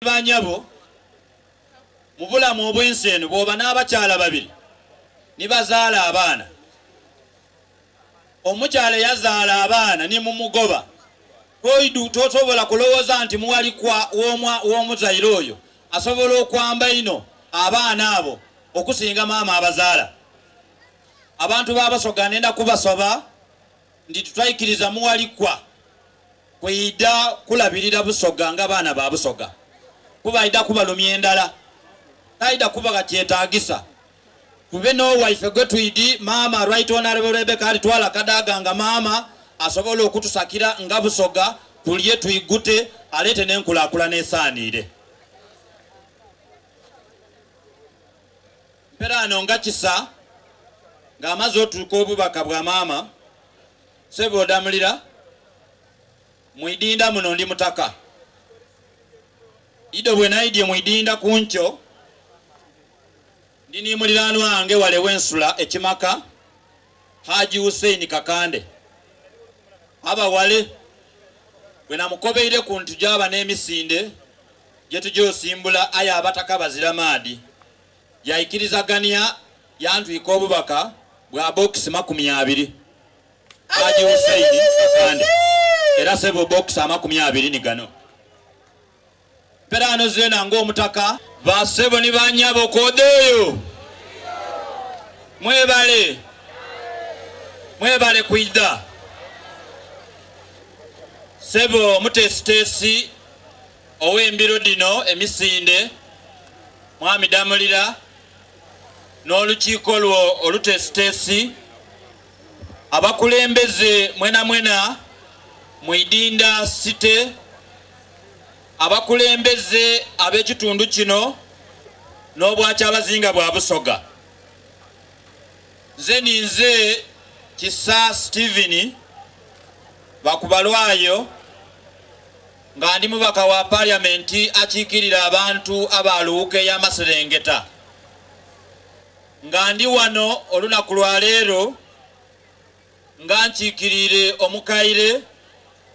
Banyabo, mu bulamu obw'ensi eno bw'oba n'abakyala babiri ni bazaala abaana, omukyala eyazaala abaana ni mumugoba, toidu tosobola kulowooza nti muwalikwa w'omuzaire oyo asobola okwamba inho abaana abo okusinga maama abazaala. Abantu b'Abasoga nenda kubasaba nti tutaikiriza muwalikwa kwidha kulabirira Busoga nga baana ba Busoga, kuba aidha kubalumya endala. Taidha kuba gha kyetaagisa. Tube n'owaife gwe twidhi, Maama Right Honourable Rebecca Alitwala Kadaga nga maama asobola okutusakira nga Busoga tulye twigute aleete n'enkulaakulana esaaniire. Mperaano nga Kisa ng'amaze otuuka obubaka bwa maama, Ssebo Damulira, mu idinda muno ndi mutaka. Idho bwe naidye mu idinda ku nkyo, ndi ni muliraanwa wange wale w'ensula e Kimaka, Haji Hussein Kakande. Aba wale bwe namukobeireku nti tuja n'emisinde gye tuja osimbula aye abataka bazira maadhi. Yaikirizagania yantwika obubaka bwa bokisi 20. Haji Hussein Kakande era sebo bokisi 20 ni gano. Mperaano zeena ng'omutaka. Basebo ni banyabo kodeyo. Mwebale. Mwebale kwidha. Sebo mutesitesi ow'embiro dhino emisinde Mwami Damulira n'olukiiko lwo olutesitesi, abakulembeze mwenamwena mu Idinda City, abakulembeze ab'ekitundu kino n'obwakyabazinga bwa Busoga. Nze ninze Kisa Steven Bakubalwayo nga ndi mubaka wa Parliament akiikirira abantu aba Luwuka ey'Amaserengeta, nga ndi wano olunaku lwa leero nga nkiikiriire omukaire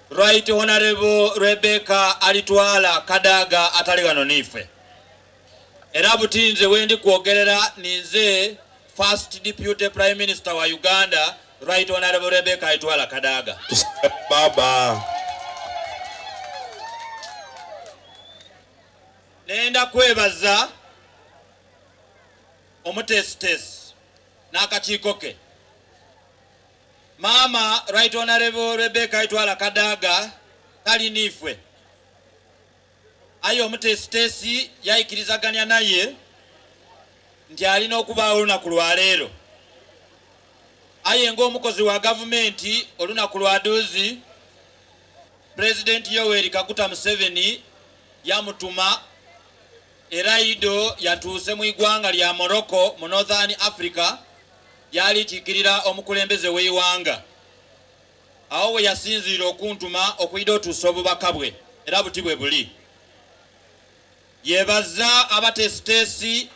Right Honorable Rebecca Alitwala Kadaga atali ghano niife. Era buti nze wendi kwogerera ninze First Deputy Prime Minister wa Uganda Right Honorable Rebecca Alitwala Kadaga. Baba. Nenda kwebaza omutesitesi n'akakiiko ke. Maama Right Honorable Rebecca Alitwala Kadaga tali niifwe, aye omutesitesi yaikirizagania naye nti alina okubaawo olunaku lwa leero. Aye ng'omukozi wa gavumenti olunaku lwa duuzi, Pulezidenti Yoweri Kaguta Museveni yamutuma era ido yatuuse mu igwanga lya Morocco mu Northern Africa yalikiikirira omukulembeze w'eighanga. Agho we yasinziira okuntuma okwidha otuusa obubaka bwe era buti bwe buli. Yebaza abateesiteesi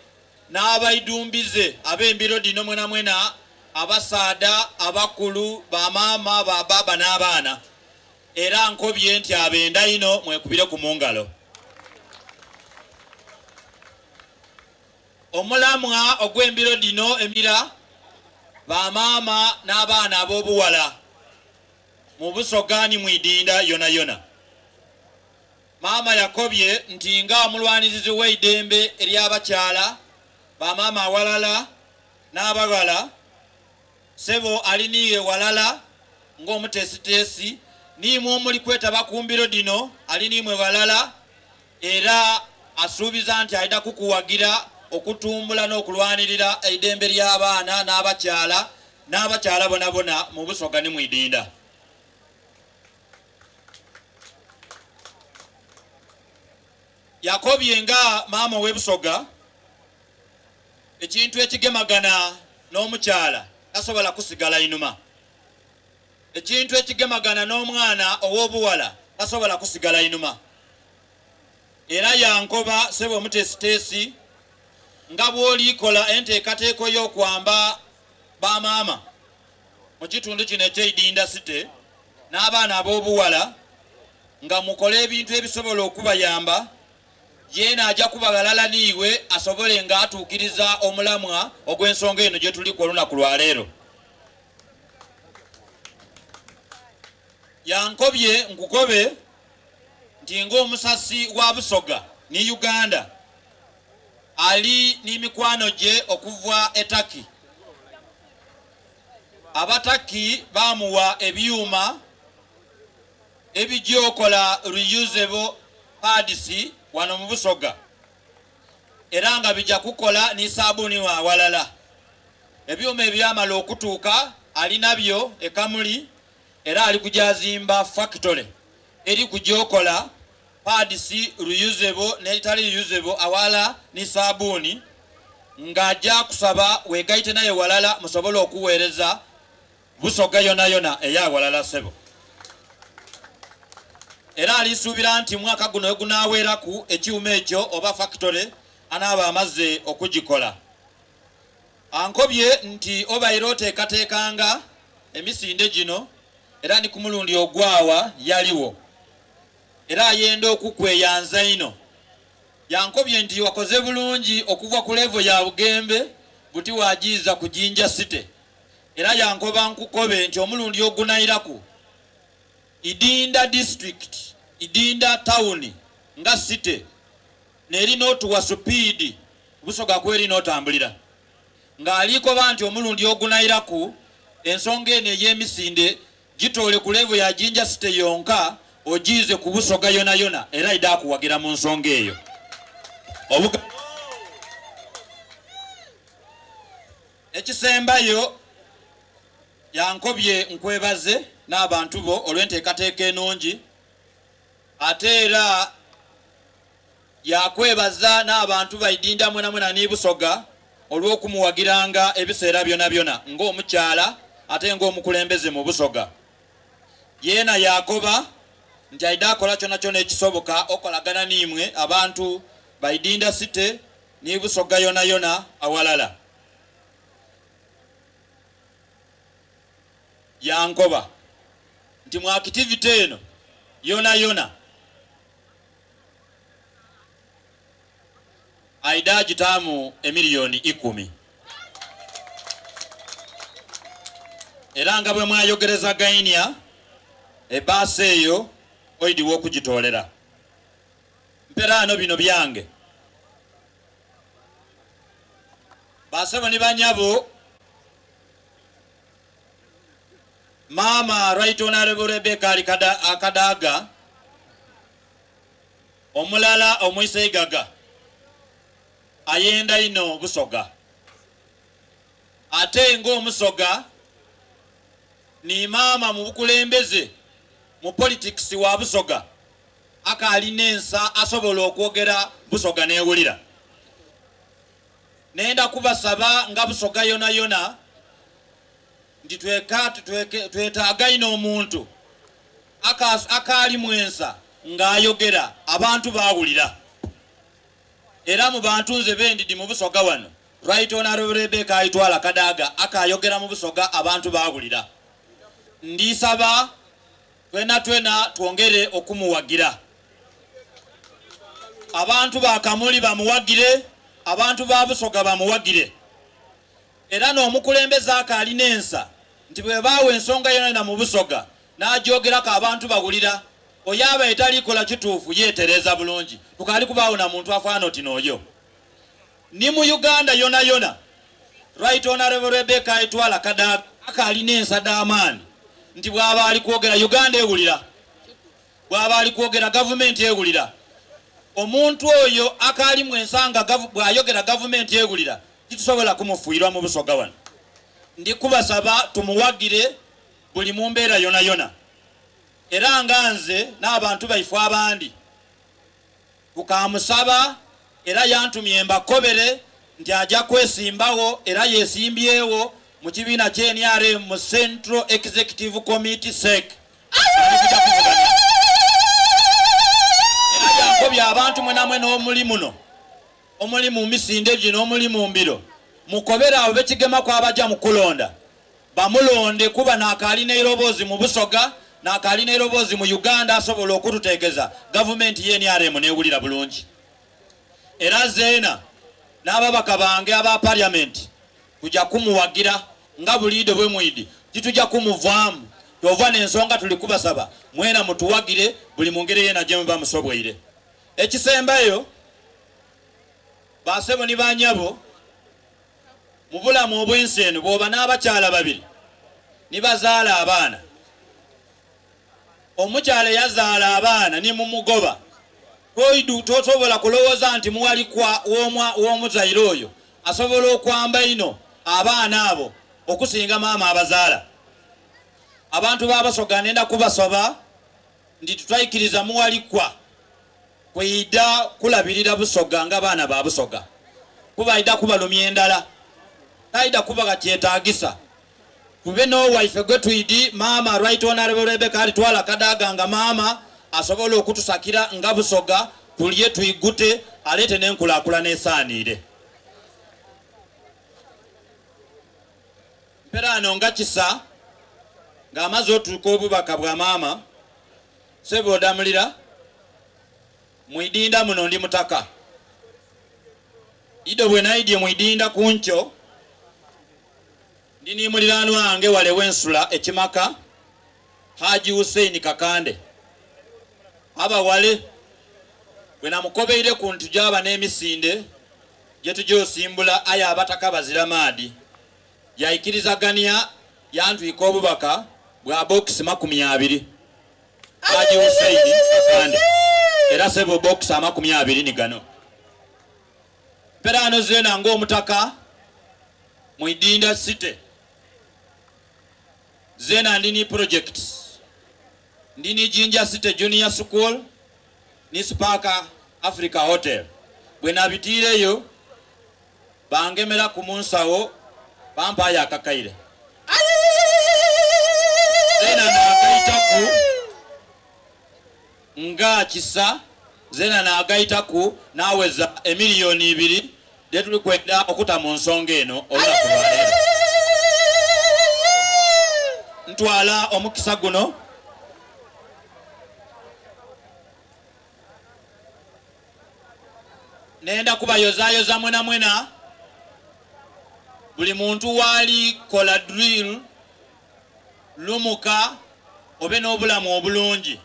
n'abaidumbize ab'embiro dhino mwenamwena, abasaadha, abakulu, bamaama, bababa n'abaana. Era nkobye nti abenda inho mwekubireku mu ngalo. Omulamwa ogw'embiro dhino emira bamaama n'abaana ab'obuwala mu Busoga ni mu Idinda yonayona. Maama yakobye nti nga omulwanirizi w'eidembe ery'abakyala, bamaama awalala n'abaghala, sebo ali niiwe walala ng'omuteesiteesi, niimwe omuli kwetaba ku mbiro dhino ali niimwe ghalala, era asuubiza nti aidha kukuwagira okutumbula n'okulwanirira eidembe ly'abaana n'abakyala n'abakyala bonabona mu Busoga ni mu Idinda. Yakobye nga maama ow'e Busoga, ekintu ekigemagana n'omukyala tasobola kusigala inhuma. Ekintu ekigemagana n'omwana ow'obuwala tasobola kusigala inhuma. Era yankoba sebo omutesiteesi nga bw'olikola enteekateeka y'okwamba bamaama mu kitundu kino eky'Idinda City n'abaana ab'obuwala nga mukola ebintu ebisobola okubayamba. Yeena aja kuba ghalala n'iwe asobole nga atuukiriza omulamwa ogw'ensonga eno gye tuliku olunaku lwa leero. Yankobye nkukobe nti ng'omusasi wa Busoga ni Uganda ali n'emikwano gye okuva e Turkey. Abataki baamuwa ebyuma ebija okola reusable pads wano mu Busoga era nga bija kukola ni saabuni awalala. Ebyuma ebyamala okutuuka ali nabyo e Kamuli era ali kujazimba factory eri kujja okola pads reusable n'etali reusable awala ni saabuni, ng'ajja kusaba weegaite naye walala musobole okuweereza Busoga yona yona eyawalala ssebo. Era alisuubira nti mwaka guno wegunaaweraku ekyuma ekyo oba factory anaaba amaze okugikola. Ankobye nti obaire oteekateekanga emisinde gino era ni ku mulundi ogwawa yaliwo era ayenda okukweyanza inho. Yankobye nti wakoze bulungi okuva ku levo ya Bugembe buti wagiiza ku Jinja City, era yankoba nkukobe nti omulundi ogunairaku Idinda district, Idinda town nga city nerina otuwa supiidi Busoga kwerina otambulira, nga alikoba nti omulundi ogunairaku ensonga eno ey'emisinde gitoole ku levo ya Jinja City yonka ogiize ku Busoga yona yona, era aidha kuwagira mu nsonga eyo. Ekisembayo yankobye nkwebaze n'abantu bo olw'enteekateeka enungi, ate era yakwebaza n'abantu baidinda mwena mwena ni Busoga olw'okumuwagiranga ebiseera byona byona ng'omukyala ate ng'omukulembeze mu Busoga. Yeena yakoba nti aidha akola kyona kyona ekisoboka okolagana n'imwe abantu baidinda City ni Busoga yona yona awalala. Yankoba nti mu activity eno yona yona aidha agitaamu emiliyoni 10, era nga bwe mwayogerezagainia ebaasa eyo oidiwa okugitoolera. Mperaano bino byange basebo ni banyabo. Maama Right Honorable Rebecca Akadaga omulala omwiseigaga ayenda ino Busoga, ate ng'omusoga ni maama mu bukulembeze mu politics wa Busoga akaalina ensa asobola okwogera Busoga newulira. Nenda kubasaba nga Busoga yona yona nti twetaaga ino omuntu akaali mwensa ng'ayogera abantu baawulira. Era mu bantu nze bendidi mu Busoga wano, Right Honorable Rebecca Aitwala Kadaga akayogera mu Busoga abantu baawulira. Ndisaba twena twena twongere okumuwagira. Abantu ba Kamuli bamuwagire, abantu ba Busoga bamuwagire. Era n'omukulembeze akaalina ensa nti bwe baawa ensonga yona mu Busoga n'agyogerako abantu bawulira. Oyo aba etalikola kituufu yeetereeza bulungi, tukaali kubaawo na muntu afaana oti n'oyo. Ni mu Uganda yona yona Right Honorable Rebecca Aitwala Kadaga akaalina ensa d'amaani nti bw'aba ali kwogera Uganda ewulira, bw'aba ali kwogera gavumenti ewulira. Omuntu oyo akaalimu ensa nga bw'ayogera gavumenti ewulira, titusobola kumufuirwa mu Busoga wano. Ndi kubasaba tumuwagire buli mu mbeera yona yona. Era nga nze n'abantu baife abandi tukamusaba, era yantumye mbakobere nti ajja kwesimbawo, era yesimbyewo mu kibiina kya NRM mu Central Executive Committee SEC. Era yankobye abantu mwenamwe n'omuli muno, omuli mu misinde gino, omuli mu mbiro, mukobere abo bekigemaku abajja mu kulonda bamulonde, kuba n'akaalina eiroboozi mu Busoga, n'akaalina eiroboozi mu Uganda asobola okututeekeza gavumenti ye NRM newulira bulungi. Era zeena n'ababaka bange aba parliament tuja kumuwagira nga buliido bwe mwidi tituja kumuvaamu. Kyova n'ensonga tuli kubasaba mwena mutuwagire buli mu ngeri yena gye muba musobweire. Ekisembayo, basebo ni banyabo, mu bulamu obw'ensi eno bw'oba n'abakyala babiri ni bazaala abaana, omukyala eyazaala abaana ni mumugoba, tosobola kulowooza nti muwalikwa w'omuzaire oyo asobola okwamba ino abaana abo okusinga maama abazaala. Abantu b'Abasoga nenda kubasaba nti tutwaikiriza muwalikwa kwida kulabirira Busoga nga baana ba Busoga, kuba aida kubalumya endala, taida kuba gakyetagisa. Tube n'owaife gwe twidi maama Right Honorable Rebecca alitwala Kadaga nga maama asobola okutusakira nga Busoga tulye twigute aleete n'enkulaakulana esaaniire. Mperaano nga kisa ng'amaze otuuka obubaka bwa maama sebo odamulira mwidinda muno ndi mutaka ido bwe naidye mwidinda ku nkyo ndi ni muliraanwa wange wale w'ensula ekimaka Haji Hussein Kakande aba wale bwe namukobeire ku nti gyaba n'emisinde gye tujosimbula aye abataka bazira maadi yaikirizagania yantwika obubaka bwa bokisi 20 Haji Hussein Kakande era sebo bokisi 20 ni gano mperaano zeena ng'omutaka mu Idinda City zeena ndi ni projects ndi ni Jinja City Junior School ni Spark Africa Hotel bwe nabitiireyo bangemera ku munsawo bampayo akakaire zeena nagaitaku nga kisa zeena nagaitaku naweza emiliyoni 2 detuli kwenda okuta mu nsonga eno olunaku lwaleero. Ntwala omukisa guno nenda kubayozayoza mwena mwena buli muntu waali kola drill lumuka obe n'obulamu obulungi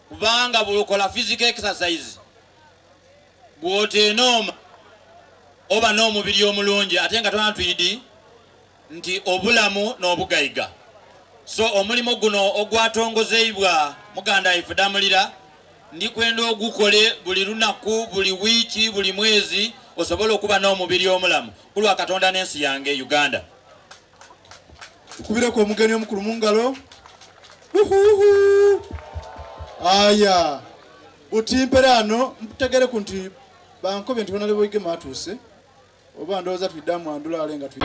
kubanga bw'okola physical exercise bw'oteenooma oba n'omubiri omulungi ate nga twantwidi nti obulamu n'obugaiga. So omulimu guno ogwatongozeibwa muganda ife Damulira ndikwenda ogukole buli lunaku, buli wiiki, buli mwezi osobole okuba n'omubiri omulamu kulwa Katonda n'ensi yange Uganda. Tukubireko omugeni omukulu mu ngalo. Uhuhu. Aya butimpera ano mputegereku nti bankobye nti Honorable Igema atuuse oba ndowooza twiddamu andula ale nga twi